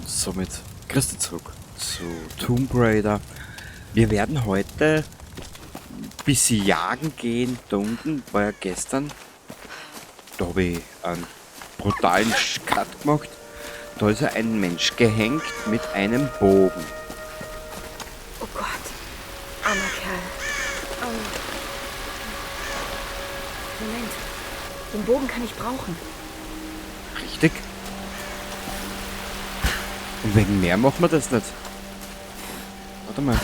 Und somit grüß dich zurück zu Tomb Raider. Wir werden heute ein bisschen jagen gehen. Da unten war ja gestern, da habe ich einen brutalen Cut gemacht. Da ist ja ein Mensch gehängt mit einem Bogen. Oh Gott, armer Kerl. Oh. Moment, den Bogen kann ich brauchen. Richtig. Und wegen mehr machen wir das nicht. Warte mal.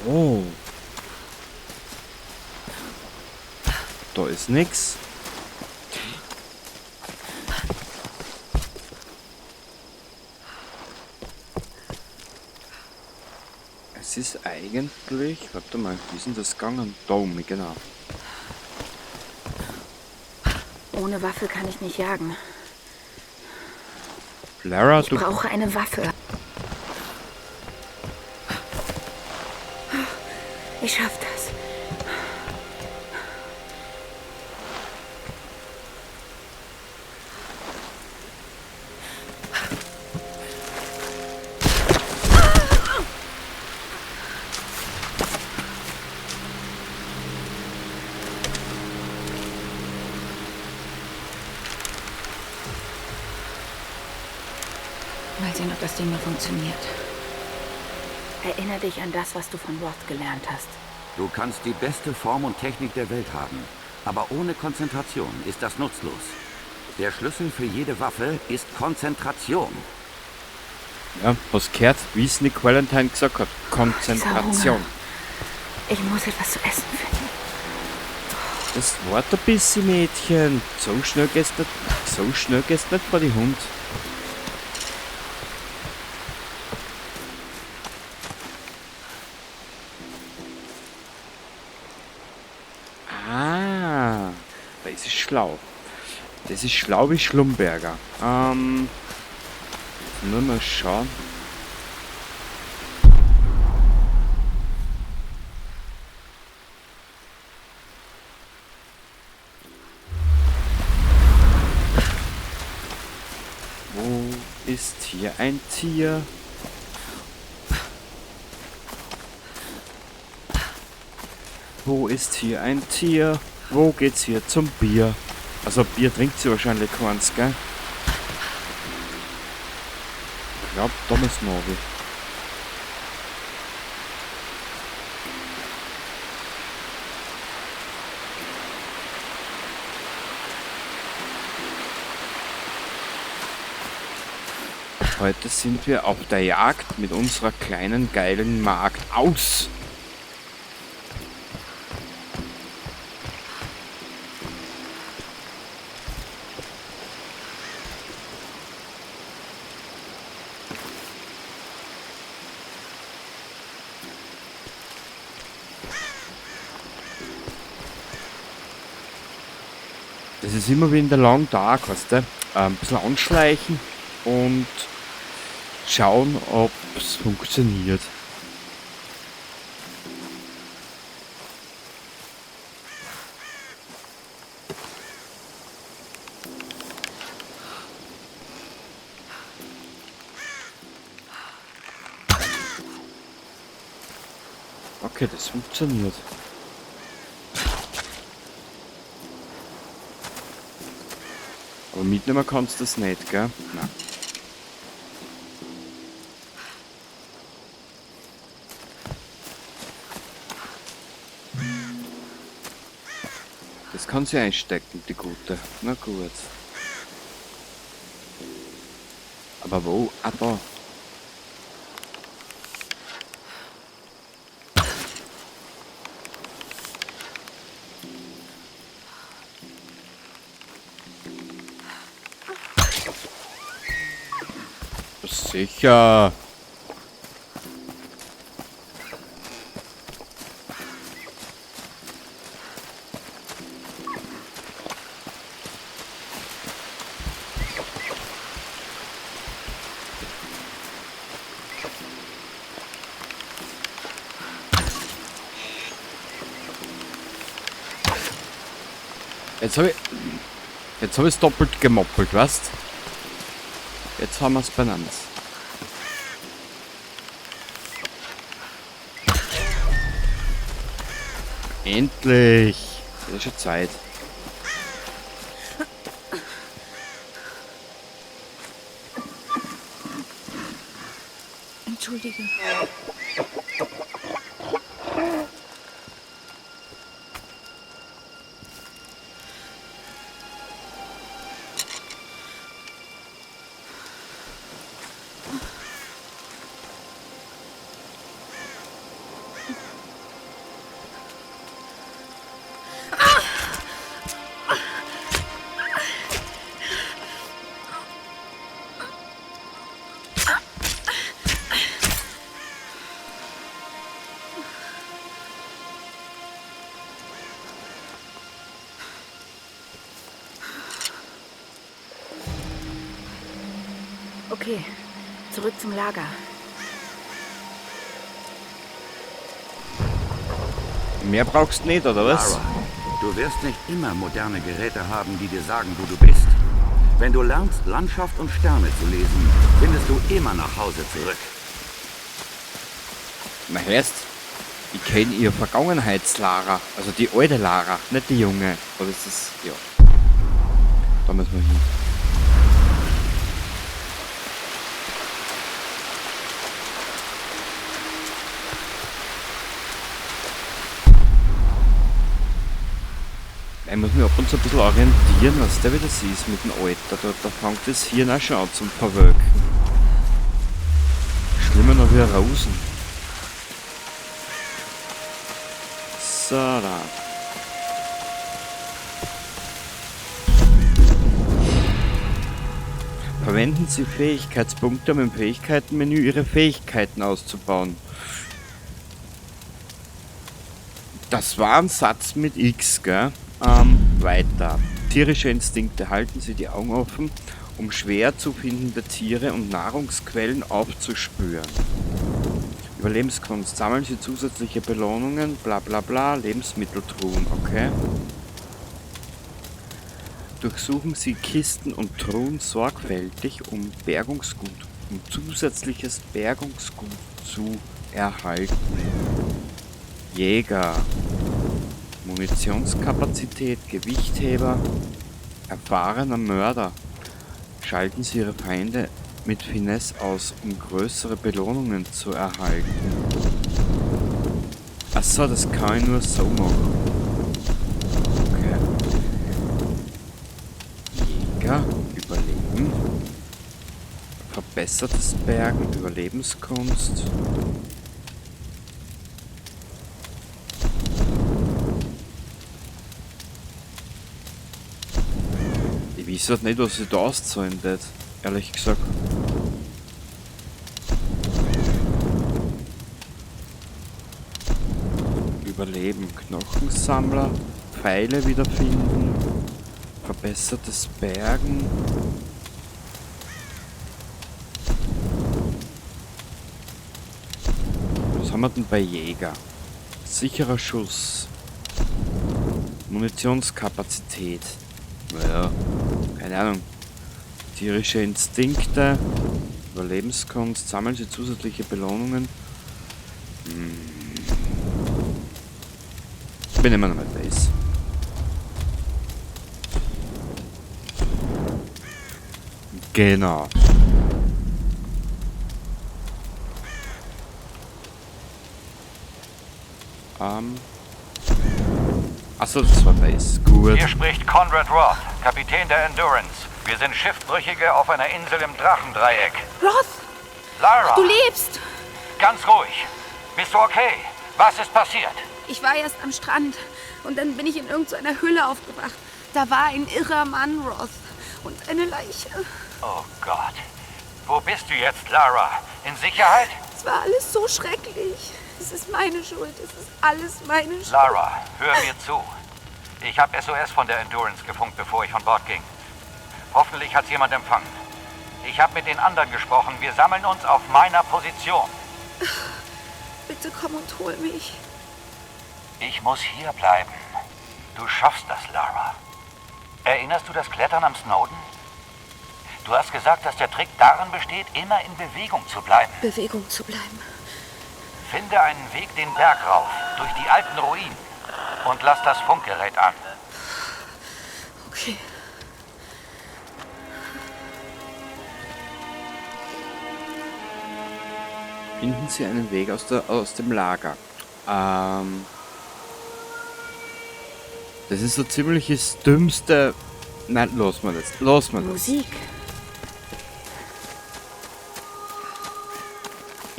Oh. Da ist nix. Es ist eigentlich... Warte mal, wie ist denn das gegangen? Da oben, genau. Ohne Waffe kann ich nicht jagen. Lara, ich du brauche eine Waffe. Ich schaff das. Mal sehen, ob das Ding noch funktioniert. Erinnere dich an das, was du von Roth gelernt hast. Du kannst die beste Form und Technik der Welt haben, aber ohne Konzentration ist das nutzlos. Der Schlüssel für jede Waffe ist Konzentration. Ja, was gehört, wie es Nick Valentine gesagt hat. Konzentration. Ich muss etwas zu essen finden. Das war ein bisschen, Mädchen. So schnell geht's nicht, so schnell geht's nicht bei die Hund. Ah, das ist schlau. Das ist schlau wie Schlumberger. Nur mal schauen. Wo ist hier ein Tier? Wo ist hier ein Tier? Wo geht's hier zum Bier? Also Bier trinkt sie wahrscheinlich keins, gell? Ich glaub, da müssen wir runter. Heute sind wir auf der Jagd mit unserer kleinen geilen Magd aus. Das ist immer wie in der Long Dark, weißt du? Ein bisschen anschleichen und schauen, ob's funktioniert. Okay, das funktioniert. Aber mitnehmen kannst du das nicht, gell? Nein. Das kann sie einstecken, die Gute. Na gut. Aber wo? Ah, da. Sicher. Jetzt hab ich's doppelt gemoppelt, weißt? Jetzt haben wir's benannt. Endlich! Das ist schon Zeit. Entschuldige. Okay, zurück zum Lager. Mehr brauchst du nicht, oder was? Lara, du wirst nicht immer moderne Geräte haben, die dir sagen, wo du bist. Wenn du lernst, Landschaft und Sterne zu lesen, findest du immer nach Hause zurück. Na hörst, ich kenn ihr Vergangenheits-Lara, also die alte Lara, nicht die junge. Oder ist das, ja. Da müssen wir hin. Ich muss mich ab und zu ein bisschen orientieren, was der wieder ist mit dem Alter. Da fängt das Hirn auch schon an zum Verwelken. Schlimmer noch wie Rosen. So, da. Verwenden Sie Fähigkeitspunkte, um im Fähigkeitenmenü Ihre Fähigkeiten auszubauen. Das war ein Satz mit X, gell? Weiter. Tierische Instinkte. Halten Sie die Augen offen, um schwer zu findende Tiere und Nahrungsquellen aufzuspüren. Überlebenskunst. Sammeln Sie zusätzliche Belohnungen, bla bla bla, Lebensmitteltruhen, okay. Durchsuchen Sie Kisten und Truhen sorgfältig, um zusätzliches Bergungsgut zu erhalten. Jäger. Munitionskapazität, Gewichtheber, erfahrener Mörder. Schalten Sie Ihre Feinde mit Finesse aus, um größere Belohnungen zu erhalten. Achso, das kann ich nur so machen. Okay. Jäger, Überleben. Verbessertes Bergen, Überlebenskunst. Ich weiß halt nicht, was ich da auszahlen werd, ehrlich gesagt. Überleben, Knochensammler, Pfeile wiederfinden, verbessertes Bergen. Was haben wir denn bei Jäger? Sicherer Schuss. Munitionskapazität. Naja, keine Ahnung. Tierische Instinkte, Überlebenskunst, sammeln Sie zusätzliche Belohnungen. Ich bin immer noch mal Base. Genau. Achso, das war Base. Gut. Hier spricht Conrad Roth, Kapitän der Endurance. Wir sind Schiffbrüchige auf einer Insel im Drachendreieck. Roth! Lara! Du lebst! Ganz ruhig. Bist du okay? Was ist passiert? Ich war erst am Strand und dann bin ich in irgendeiner Höhle aufgewacht. Da war ein irrer Mann, Roth, und eine Leiche. Oh Gott. Wo bist du jetzt, Lara? In Sicherheit? Es war alles so schrecklich. Es ist meine Schuld. Es ist alles meine Schuld. Lara, hör mir zu. Ich habe SOS von der Endurance gefunkt, bevor ich von Bord ging. Hoffentlich hat's jemand empfangen. Ich habe mit den anderen gesprochen. Wir sammeln uns auf meiner Position. Bitte komm und hol mich. Ich muss hier bleiben. Du schaffst das, Lara. Erinnerst du das Klettern am Snowdon? Du hast gesagt, dass der Trick darin besteht, immer in Bewegung zu bleiben. Bewegung zu bleiben. Finde einen Weg den Berg rauf, durch die alten Ruinen. Und lass das Funkgerät an. Okay. Finden Sie einen Weg aus dem Lager. Das ist so ziemlich das dümmste... Nein, los mal das. Los mal das. Musik.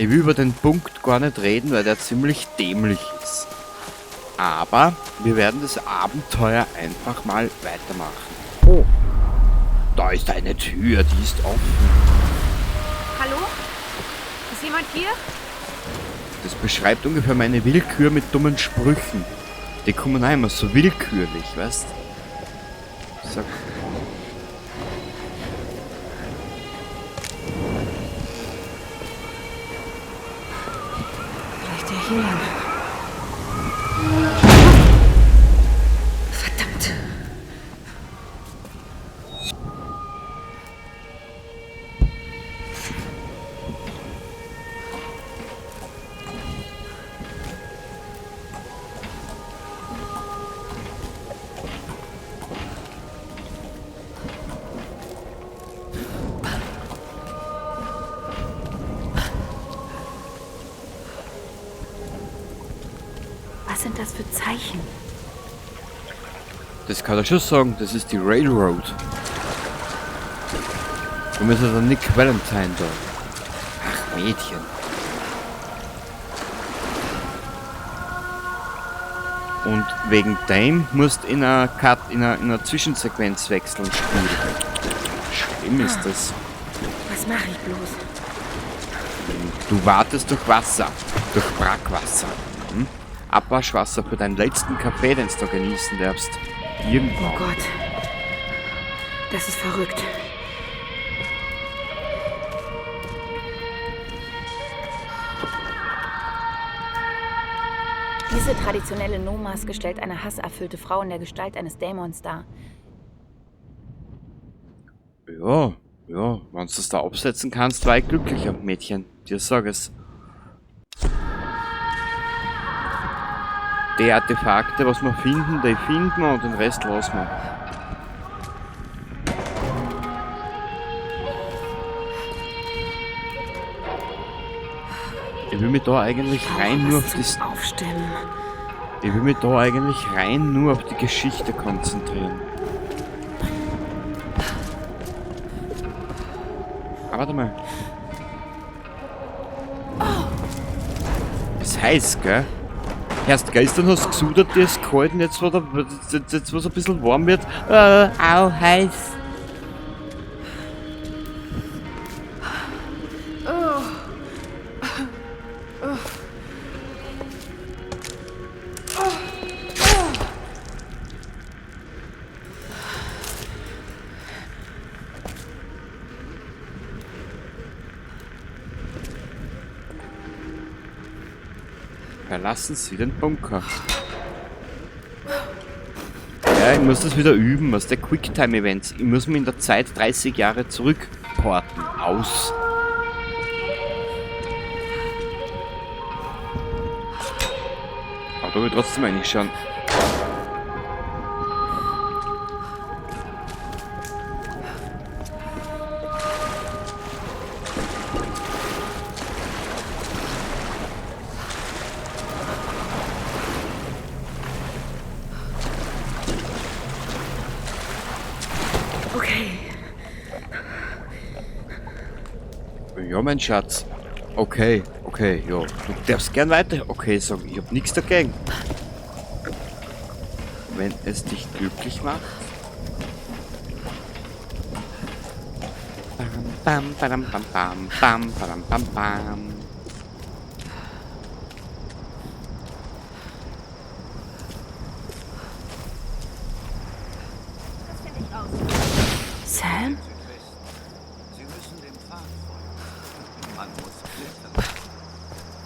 Ich will über den Punkt gar nicht reden, weil der ziemlich dämlich ist. Aber wir werden das Abenteuer einfach mal weitermachen. Oh, da ist eine Tür, die ist offen. Hallo? Ist jemand hier? Das beschreibt ungefähr meine Willkür mit dummen Sprüchen. Die kommen auch immer so willkürlich, weißt? Sag. Vielleicht ja hier lang. Verdammt. Was sind das für Zeichen? Das kann er schon sagen, das ist die Railroad. Wir müssen dann Nick Valentine da. Ach, Mädchen. Und wegen dem musst du in einer Cut, in einer Zwischensequenz wechseln, Spiel. Schlimm ist das. Was mache ich bloß? Du wartest durch Wasser, durch Brackwasser. Hm? Abwaschwasser für deinen letzten Kaffee, den du genießen darfst. Irgendwann. Oh Gott. Das ist verrückt. Diese traditionelle No-Maske stellt eine hasserfüllte Frau in der Gestalt eines Dämons dar. Ja, ja, wenn du das da absetzen kannst, war ich glücklicher, Mädchen. Dir sag es. Die Artefakte, was wir finden, die finden wir und den Rest lassen wir. Ich will mich da eigentlich rein nur auf das Aufstemmen. Ich will mich da eigentlich rein nur auf die Geschichte konzentrieren. Aber warte mal. Ist heiß, gell? Erst gestern hast du gesudert, dir ist kalt und jetzt, wo es ein bisschen warm wird. Au, heiß. Verlassen Sie den Bunker. Ja, ich muss das wieder üben, was der Quicktime-Events. Ich muss mich in der Zeit 30 Jahre zurückporten. Aus. Aber da will ich trotzdem eigentlich schauen. Okay. Ja, mein Schatz. Okay, okay, ja. Du darfst gern weiter okay sagen. Ich hab nix dagegen. Wenn es dich glücklich macht. Bam, bam, bam, bam, bam, bam, bam, bam. Das finde ich raus. Sam? Sie müssen dem Pfad folgen. Man muss klettern.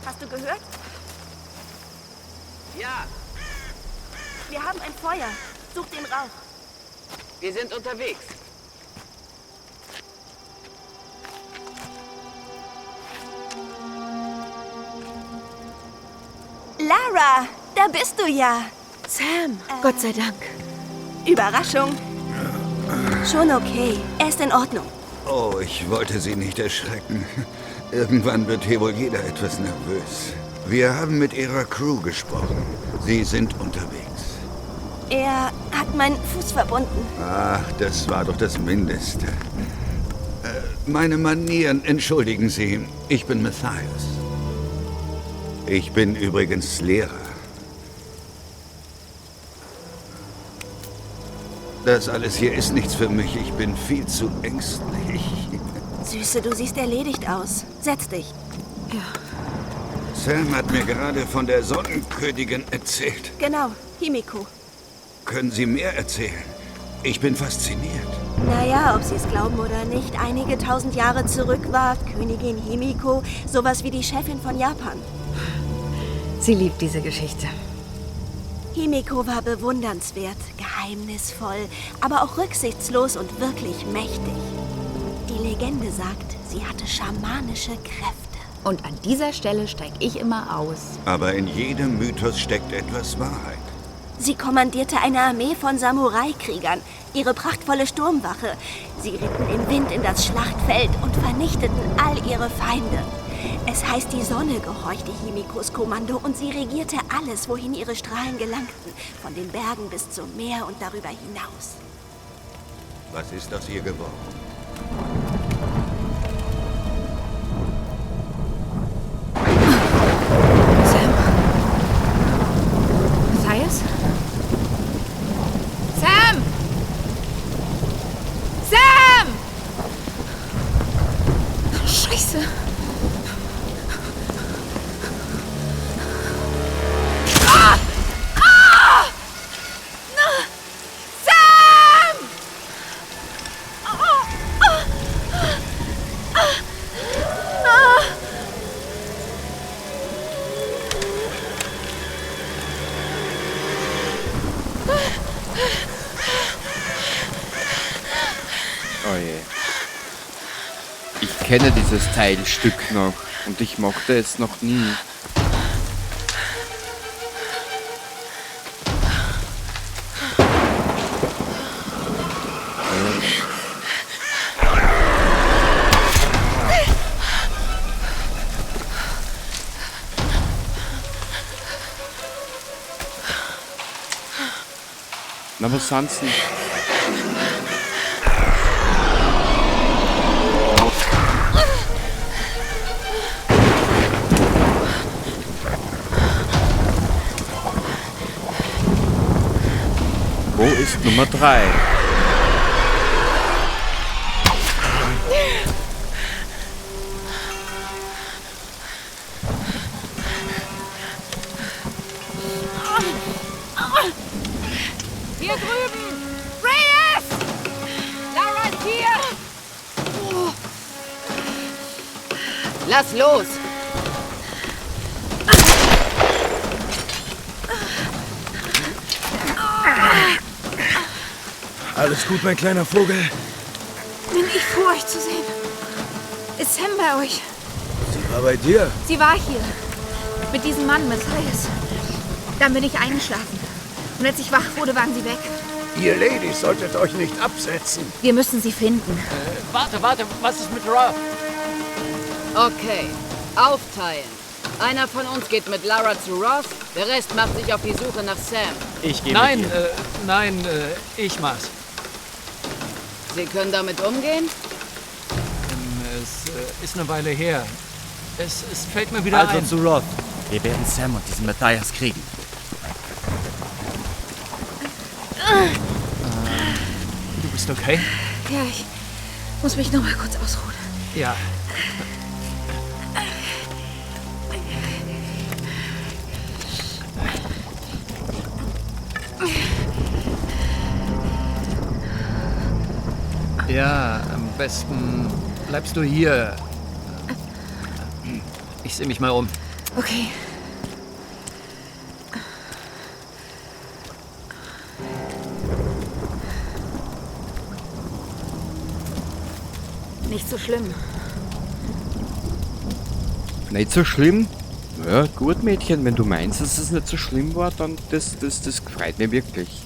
Hast du gehört? Ja. Wir haben ein Feuer. Such den Rauch. Wir sind unterwegs. Lara, da bist du ja. Sam, Gott sei Dank. Überraschung. Schon okay. Er ist in Ordnung. Oh, ich wollte Sie nicht erschrecken. Irgendwann wird hier wohl jeder etwas nervös. Wir haben mit Ihrer Crew gesprochen. Sie sind unterwegs. Er hat meinen Fuß verbunden. Ach, das war doch das Mindeste. Meine Manieren, entschuldigen Sie. Ich bin Matthias. Ich bin übrigens Lehrer. Das alles hier ist nichts für mich. Ich bin viel zu ängstlich. Süße, du siehst erledigt aus. Setz dich. Ja. Sam hat mir gerade von der Sonnenkönigin erzählt. Genau, Himiko. Können Sie mehr erzählen? Ich bin fasziniert. Naja, ob Sie es glauben oder nicht, einige tausend Jahre zurück war Königin Himiko sowas wie die Chefin von Japan. Sie liebt diese Geschichte. Himiko war bewundernswert, geheimnisvoll, aber auch rücksichtslos und wirklich mächtig. Die Legende sagt, sie hatte schamanische Kräfte. Und an dieser Stelle steige ich immer aus. Aber in jedem Mythos steckt etwas Wahrheit. Sie kommandierte eine Armee von Samurai-Kriegern, ihre prachtvolle Sturmwache. Sie ritten im Wind in das Schlachtfeld und vernichteten all ihre Feinde. Es heißt, die Sonne gehorchte Himikos Kommando und sie regierte alles, wohin ihre Strahlen gelangten, von den Bergen bis zum Meer und darüber hinaus. Was ist aus ihr geworden? Sam? Matthias? Sam! Sam! Scheiße! Ah! Ah! Sam! Oh! Ah! Ah! Ah! Oh je. Ich kenne dieses Teilstück noch und ich mochte es noch nie. Na, was sind's denn? Wo ist Nummer 3? Hier drüben! Reyes! Lara ist hier! Lass los! Alles gut, mein kleiner Vogel? Bin ich froh, euch zu sehen. Ist Sam bei euch? Sie war bei dir. Sie war hier. Mit diesem Mann, Matthias. Dann bin ich eingeschlafen. Und als ich wach wurde, waren sie weg. Ihr Ladies solltet euch nicht absetzen. Wir müssen sie finden. Warte, was ist mit Roth? Okay, aufteilen. Einer von uns geht mit Lara zu Roth, der Rest macht sich auf die Suche nach Sam. Ich gehe Nein, mit dir. Nein, ich mach's. Sie können damit umgehen? Es ist eine Weile her. Es fällt mir wieder Also ein. zu Roth. Wir werden Sam und diesen Matthias kriegen. Du bist okay? Ja, ich muss mich noch mal kurz ausruhen. Ja. Ja, am besten bleibst du hier. Ich sehe mich mal um. Okay. Nicht so schlimm. Nicht so schlimm? Naja, gut, Mädchen, wenn du meinst, dass es nicht so schlimm war, dann das freut mich wirklich.